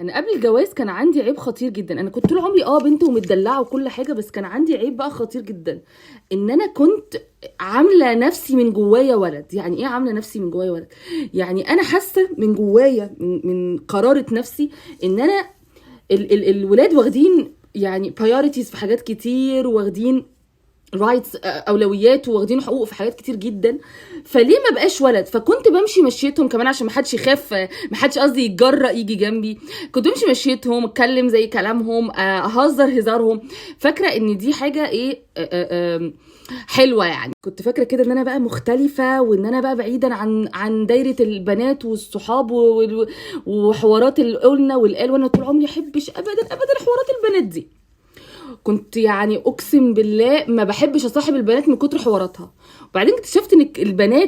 انا قبل الجواز كان عندي عيب خطير جدا. انا كنت طول عمري بنت ومتدلعه وكل حاجه، بس كان عندي عيب بقى خطير جدا، ان انا كنت عامله نفسي من جوايا ولد. يعني ايه عامله نفسي من جوايا ولد؟ يعني انا حاسه من جوايا من قراره نفسي ان انا ال ال الولاد واخدين يعني priorities في حاجات كتير، واخدين rights، اولويات، واخدين حقوق في حاجات كتير جدا، فليه ما بقاش ولد؟ فكنت بمشي مشيتهم كمان عشان ما حدش يخاف، ما حدش قصدي يتجرأ يجي جنبي. كنت بمشي مشيتهم، اتكلم زي كلامهم، اهزر هزارهم، فاكره ان دي حاجة ايه حلوة. يعني كنت فاكره كده ان انا بقى مختلفة، وان انا بقى بعيدا عن دايرة البنات والصحاب وحوارات القلنا والقال، وانا طول عمري احبش ابدا ابدا حوارات البنات دي. كنت يعني اقسم بالله ما بحبش اصاحب البنات من كتر حواراتها. وبعدين اكتشفت ان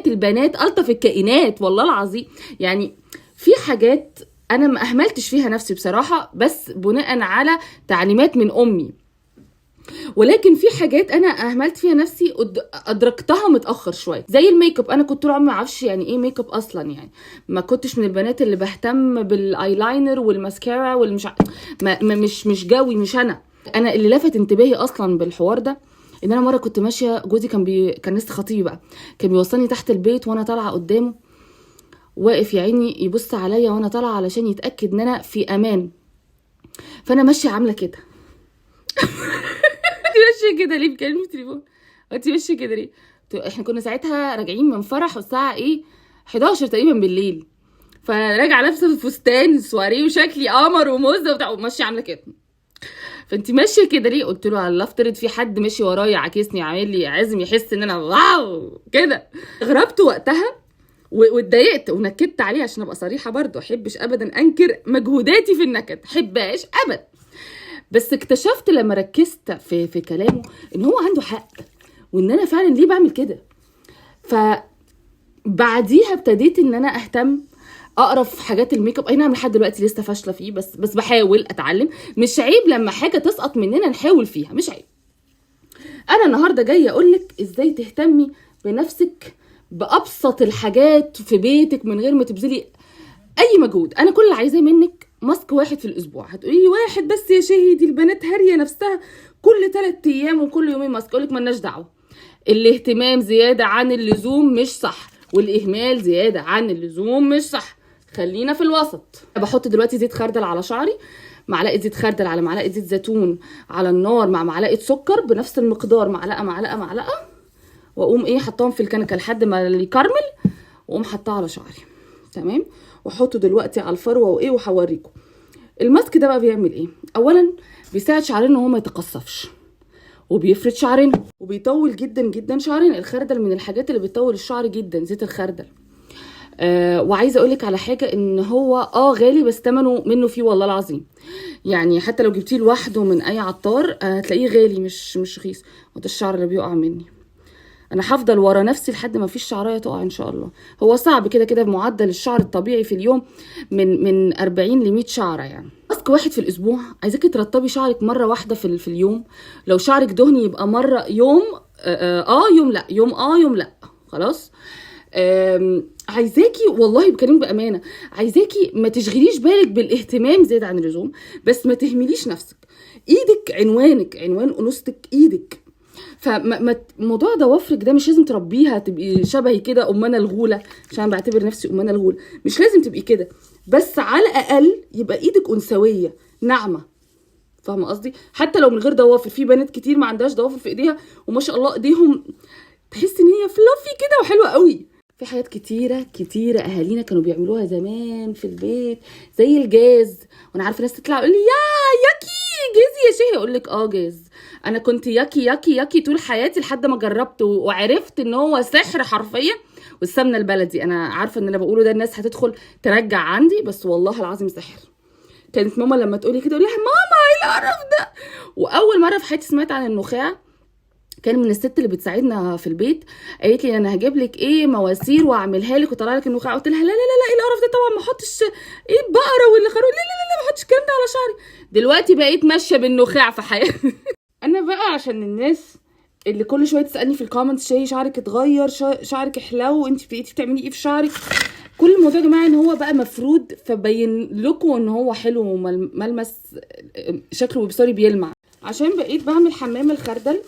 البنات الطف الكائنات والله العظيم. يعني في حاجات انا ما اهملتش فيها نفسي بصراحة، بس بناء على تعليمات من امي، ولكن في حاجات انا اهملت فيها نفسي ادركتها متاخر شوية، زي الميك اب. انا كنت طول عمري ما اعرفش يعني ايه ميك اب اصلا، يعني ما كنتش من البنات اللي بهتم بالايلاينر والماسكارا والمش ما ما مش جوي، مش انا. انا اللي لفت انتباهي اصلا بالحوار ده ان انا مرة كنت ماشية، جوزي كان لسه خطيبي بقى، كان بيوصلني تحت البيت وانا طالعه قدامه، واقف يا عيني يبص عليا وانا طالعه علشان يتاكد ان انا في امان. فانا ماشية عامله كده. انت ماشية كده ليه؟ بتكلمي في التليفون؟ انت ماشية كده ليه؟ احنا كنا ساعتها راجعين من فرح والساعة ايه 11 تقريبا بالليل، فراجعه لابسه فستان سواريه وشكلي قمر ومزه وبتاع، وماشية عامله كده. فانت ماشية كده ليه؟ قلت له على افترض في حد ماشي ورايا عاكسني عامل لي عازم يحس ان انا wow كده. غربت وقتها واتضايقت ونكدت عليه، عشان ابقى صريحه برضه، احبش ابدا انكر مجهوداتي في النكد، احبهاش ابدا. بس اكتشفت لما ركزت في كلامه ان هو عنده حق، وان انا فعلا ليه بعمل كده. فبعديها ابتديت ان انا اهتم اقرا في حاجات الميك اب. اي نعم لحد دلوقتي لسه فاشلة فيه، بس بحاول اتعلم. مش عيب لما حاجة تسقط مننا نحاول فيها، مش عيب. انا النهارده جاية اقولك ازاي تهتمي بنفسك بابسط الحاجات في بيتك من غير ما تبذلي اي مجهود. انا كل اللي عايزاه منك ماسك واحد في الاسبوع. هتقولي لي واحد بس يا شهي، دي البنات هاريه نفسها كل 3 ايام وكل يومين ماسك. اقولك مالناش دعوه، الاهتمام زيادة عن اللزوم مش صح، والاهمال زيادة عن اللزوم مش صح. خلينا في الوسط. بحط دلوقتي زيت خردل على شعري، معلقه زيت خردل على معلقه زيت زيتون على النار مع معلقه سكر بنفس المقدار، معلقه معلقه معلقه، واقوم ايه حطاهم في الكنكه لحد ما يكرمل، واقوم حطاه على شعري. تمام. واحطه دلوقتي على الفروه وايه، وهوريكم الماسك ده بقى بيعمل ايه. اولا بيساعد شعرنا ان هو ما يتقصفش، وبيفرد شعرنا، وبيطول جدا جدا شعرنا. الخردل من الحاجات اللي بتطول الشعر جدا، زيت الخردل. وعايزه اقولك على حاجة، ان هو غالي بس ثمنه منه فيه والله العظيم. يعني حتى لو جبتيه لوحده من اي عطار هتلاقيه غالي، مش رخيص. وده الشعر اللي بيقع مني، انا هفضل ورا نفسي لحد ما فيش شعرايه تقع ان شاء الله. هو صعب كده كده بمعدل الشعر الطبيعي في اليوم من 40 ل 100 شعره. يعني ماسك واحد في الاسبوع. عايزاكي ترطبي شعرك مرة واحدة في اليوم. لو شعرك دهني يبقى مرة يوم يوم لا، يوم يوم لا، خلاص. عايزاكي والله بكلمك بامانه، عايزاكي ما تشغليش بالك بالاهتمام زيادة عن اللزوم، بس ما تهمليش نفسك. ايدك عنوانك، عنوان انوثتك ايدك. فما موضوع ضوافرك ده مش لازم تربيها تبقي شبهي كده امنا الغولة، عشان بعتبر نفسي امنا الغولة. مش لازم تبقي كده، بس على الاقل يبقى ايدك انثويه ناعمة. فاهمه قصدي؟ حتى لو من غير ضوافر، في بنات كتير ما عندهاش ضوافر في ايديها وما شاء الله ايديهم تحس ان هي fluffy كده وحلوه قوي. في حاجات كتيرة كتيرة اهالينا كانوا بيعملوها زمان في البيت، زي الجاز. وانا عارفه ناس تطلع تقول لي يا yucky جاز يا شيخ، اقول لك جاز. انا كنت yucky yucky yucky طول حياتي لحد ما جربت وعرفت ان هو سحر حرفيا. والسمنه البلدي، انا عارفه ان انا بقوله ده الناس هتدخل ترجع عندي، بس والله العظيم سحر. كانت ماما لما تقولي كده اقول لها ماما ايه القرف ده. واول مرة في حياتي سمعت عن النخاع كان من الست اللي بتساعدنا في البيت، قالت لي انا هجيب لك ايه مواسير واعملها لك وطلع لك النخاع. قلت لها لا لا لا لا ايه القرف ده، طبعا ما احطش ايه البقرة واللي خروف، لا لا لا لا ما احطش الكلام ده على شعري. دلوقتي بقيت ماشية بالنخاع في حياتي. انا بقى عشان الناس اللي كل شوية تسالني في ال comments شاي شعرك اتغير، شعرك حلو، انت بقيتي بتعملي ايه في شعرك؟ كل الموضوع يا جماعة ان هو بقى مفرود، فبين لكم ان هو حلو وملمس شكله sorry بيلمع، عشان بقيت بعمل حمام الخردل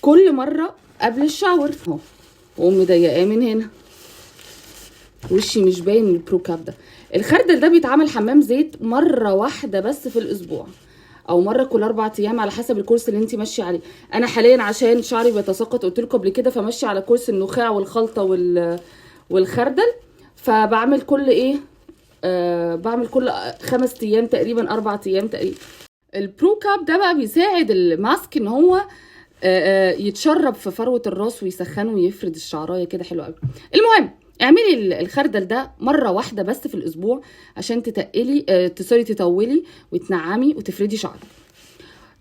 كل مرة قبل ال shower اهو، واقوم مضيقاه من هنا، وشي مش باين من ال pro cap ده. الخردل ده بيتعمل حمام زيت مرة واحدة بس في الاسبوع، او مرة كل 4 ايام على حسب الكورس اللي انت ماشية عليه. انا حاليا عشان شعري بيتساقط قلت لكم قبل كده، فماشيه على كورس النخاع والخلطه والخردل، فبعمل كل ايه، بعمل كل 5 ايام تقريبا، 4 ايام تقريبا. ال pro cap ده بقى بيساعد الماسك ان هو يتشرب في فروه الراس ويسخنه ويفرد الشعرايه كده حلو قوي. المهم اعملي الخردل ده مرة واحدة بس في الاسبوع عشان تتقلي، sorry تطولي وتنعمي وتفردي شعرك.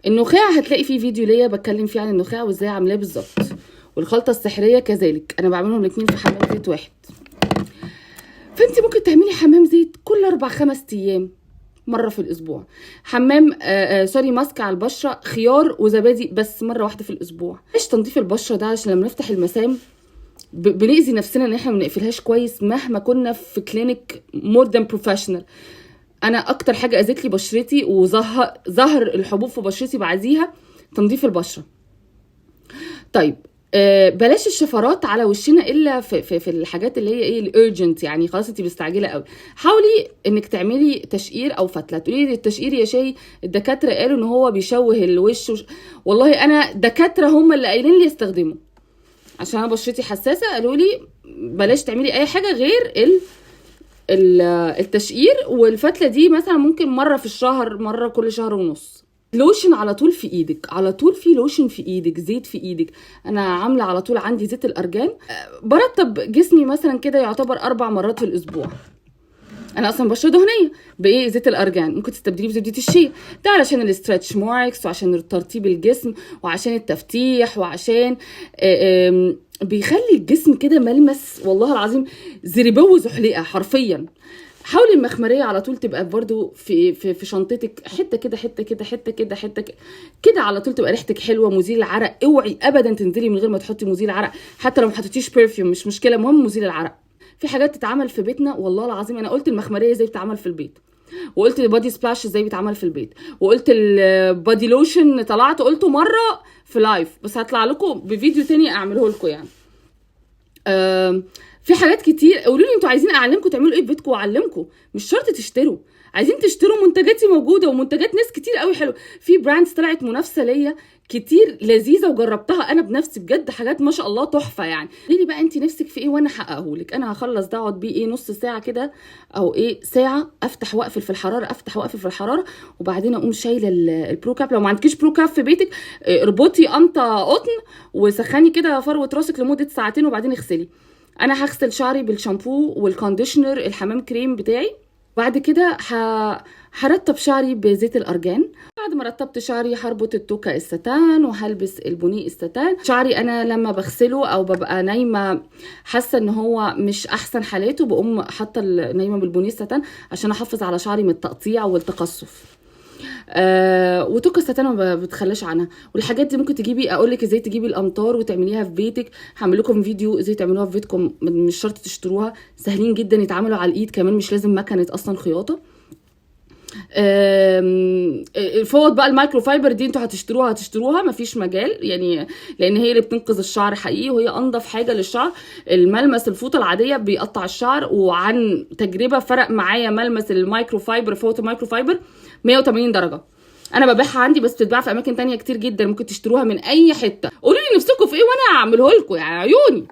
النخاع هتلاقي فيه فيديو ليا بتكلم فيه عن النخاع وازاي عاملاه بالظبط، والخلطه السحريه كذلك، انا بعملهم الاثنين في حمام زيت واحد. فانت ممكن تعملي حمام زيت كل 4-5 ايام، مرة في الاسبوع. حمام sorry ماسك على البشرة خيار وزبادي بس مرة واحدة في الاسبوع. ايش تنظيف البشرة ده؟ عشان لما نفتح المسام بنأذي نفسنا ان احنا ما بنقفلهاش كويس مهما كنا في clinic more than professional. انا اكتر حاجة اذت لي بشرتي وظهر الحبوب في بشرتي بعديها تنظيف البشرة. طيب بلاش الشفرات على وشنا الا في الحاجات اللي هي ايه ال urgent، يعني خلاص انت مستعجلة قوي. حاولي انك تعملي تشقير او فتله. تقولي لي التشقير يا شاي الدكاترة قالوا ان هو بيشوه الوش والله انا دكاترة هم اللي قايلين لي استخدمه عشان انا بشرتي حساسة، قالوا لي بلاش تعملي اي حاجة غير التشقير والفتله دي، مثلا ممكن مرة في الشهر، مرة كل شهر ونص. لوشن على طول في ايدك، على طول في لوشن في ايدك، زيت في ايدك. انا عامله على طول عندي زيت الارجان، برطب جسمي مثلا كده يعتبر 4 مرات في الاسبوع. انا اصلا بشره دهنية بايه؟ زيت الارجان. ممكن تستبدليه بزبده الشيا، ده علشان ال stretch marks وعشان ترطيب الجسم وعشان التفتيح وعشان بيخلي الجسم كده ملمس والله العظيم زريبو زحليقه حرفيا. حاولي المخمريه على طول تبقى برضو في في في شنطتك، حتة كده حتة كده حتة كده حتة كده على طول تبقى ريحتك حلوة. مزيل العرق اوعي ابدا تنزلي من غير ما تحطي مزيل عرق، حتى لو ما حطيتيش perfume مش مشكلة، المهم مزيل العرق. في حاجات تتعمل في بيتنا والله العظيم، انا قلت المخمريه ازاي بتتعمل في البيت، وقلت ال body splash ازاي بيتعمل في البيت، وقلت ال body lotion طلعت قلته مرة في live، بس هطلع لكم بفيديو تاني اعمله لكم يعني. في حاجات كتير. قولوا لي انتوا عايزين اعلمكم تعملوا ايه في بيتكم واعلمكم، مش شرط تشتروا، عايزين تشتروا منتجاتي موجودة ومنتجات ناس كتير قوي حلوة. في brands طلعت منافسه ليا كتير لذيذة وجربتها انا بنفسي بجد، حاجات ما شاء الله تحفة يعني. قولي لي بقى انت نفسك في ايه وانا احققه لك. انا هخلص ده اقعد بيه ايه نص ساعة كده او ايه ساعة، افتح واقفل في الحرارة، افتح واقفل في الحرارة، وبعدين اقوم شايله ال pro cap. لو ما عندكيش pro cap في بيتك اربطي قمطه قطن وسخني كده فروه راسك لمدة ساعتين وبعدين اغسلي. انا هغسل شعري بالشامبو وال conditioner الحمام كريم بتاعي، بعد كده هرطب شعري بزيت الارجان. بعد ما رطبت شعري هربط التوكه الستان وهلبس البونيه الستان. شعري انا لما بغسله او ببقى نايمة حاسه ان هو مش احسن حالاته بقوم حاطه نايمة بالبونيه الستان عشان احافظ على شعري من التقطيع والتقصف. وتوكه الستان ما بتخلاش عنها. والحاجات دي ممكن تجيبي، اقول لك ازاي تجيبي الامطار وتعمليها في بيتك، هعمل لكم فيديو ازاي تعملوها في بيتكم، مش شرط تشتروها، سهلين جدا يتعملوا على الايد كمان، مش لازم مكنه اصلا خياطة. الفوط بقى المايكرو فايبر دي انتوا هتشتروها مفيش مجال يعني، لان هي اللي بتنقذ الشعر حقيقي، وهي انضف حاجة للشعر. الملمس الفوطه العادية بيقطع الشعر، وعن تجربه فرق معايا ملمس المايكرو فايبر، فوط المايكرو فايبر 180 درجه. انا ببيعها عندي بس بتتباع في اماكن تانية كتير جدا، ممكن تشتروها من اي حتة. قولوا لي نفسكم في ايه وانا هعمله لكم يعني عيوني.